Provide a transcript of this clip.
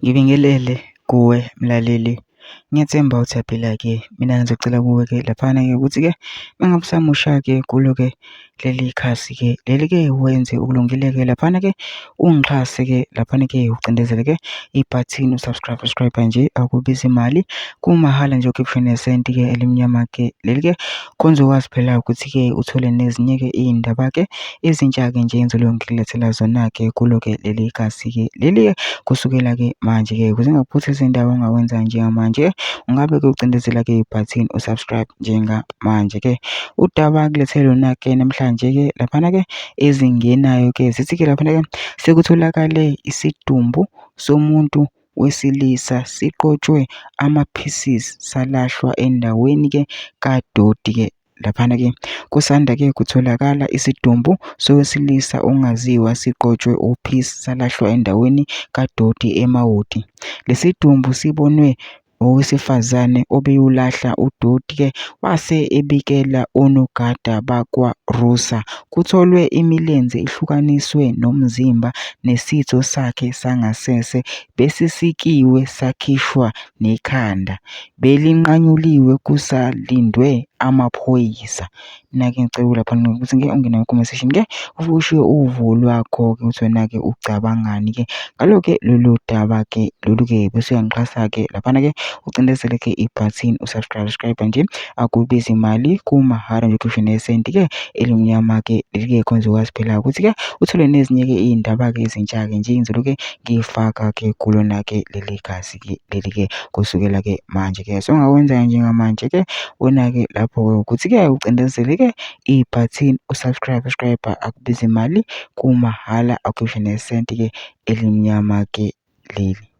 Ngibingelele kuwe mlaleli, ngiyathemba ukuthi uyaphila-ke. Mina ngizocela kuwe-ke laphana-ke ukuthi-ke uma ngabe usamusha-ke kulo-ke leli khasi-ke, leli-ke wenze okulungile-ke laphana-ke ungixhase-ke laphana-ke ucindezele-ke ibhathini u-subscribe, subscribe nje akubizi imali, kumahhala nje awukhiphi nesenti-ke elimnyama-ke. Leli-ke khona uzokwazi phela ukuthi-ke uthole nezinye-ke iy'ndaba-ke ezintsha-ke nje engizobe ngikulethela zona-ke kulo-ke leli khasi-ke. Leli-ke kusukela-ke manje-ke ukuze ungaphuthi izindaba ongakwenza njengamanje, ungabe-ke ucindezela-ke ibhathini u-subscribe njengamanje-ke. Udaba ngikulethele lona-ke namhlanje-ke laphana-ke ezingenayo-ke zithi-ke laphana-ke sekutholakale isidumbu somuntu wesilisa siqotshwe ama-pieces salahlwa endaweni-ke kadoti-ke laphana-ke. Kusanda-ke kutholakala isidumbu sowesilisa ongaziwa siqotshwe uphisi salahlwa endaweni kadoti eMawoti. Lesi sidumbu sibonwe owesifazane obeyolahla udoti-ke wase ebikela onogada bakwa-RUSA. Kutholwe imilenze ihlukaniswe nomzimba nesitho sakhe sangasese besisikiwe sakhishwa nekhanda, belinqanyuliwe kusalindwe amaphoyisa. Mina-ke ngicela laphana ukuthi-ke ungene kuma-comment section-ke ufike ushiye uvo lwakho-ke ukuthi wena-ke ucabangani-ke ngalo-ke lolu daba-ke lolu-ke bese uyangixhasa-ke laphana-ke ucindezele-ke ibhathini u-subscribe, subscribe nje akubizi mali kumahhala nje ukhishwe nesenti-ke elimnyama-ke leli-ke khona uzokwazi phela ukuthi-ke uthole nezinye-ke iy'ndaba-ke ezintsha-ke nje engizoloke ngiy'faka-ke kulona-ke leli khasi-ke leli-ke kusukela-ke manje-ke. So ongakwenza njengamanje-ke wena-ke lapho-ke ukuthi-ke ucindezele-ke ibhathini u-subscribe, subscribe akubizi mali kumahhala awukhishwe nesenti-ke elimnyama-ke leli.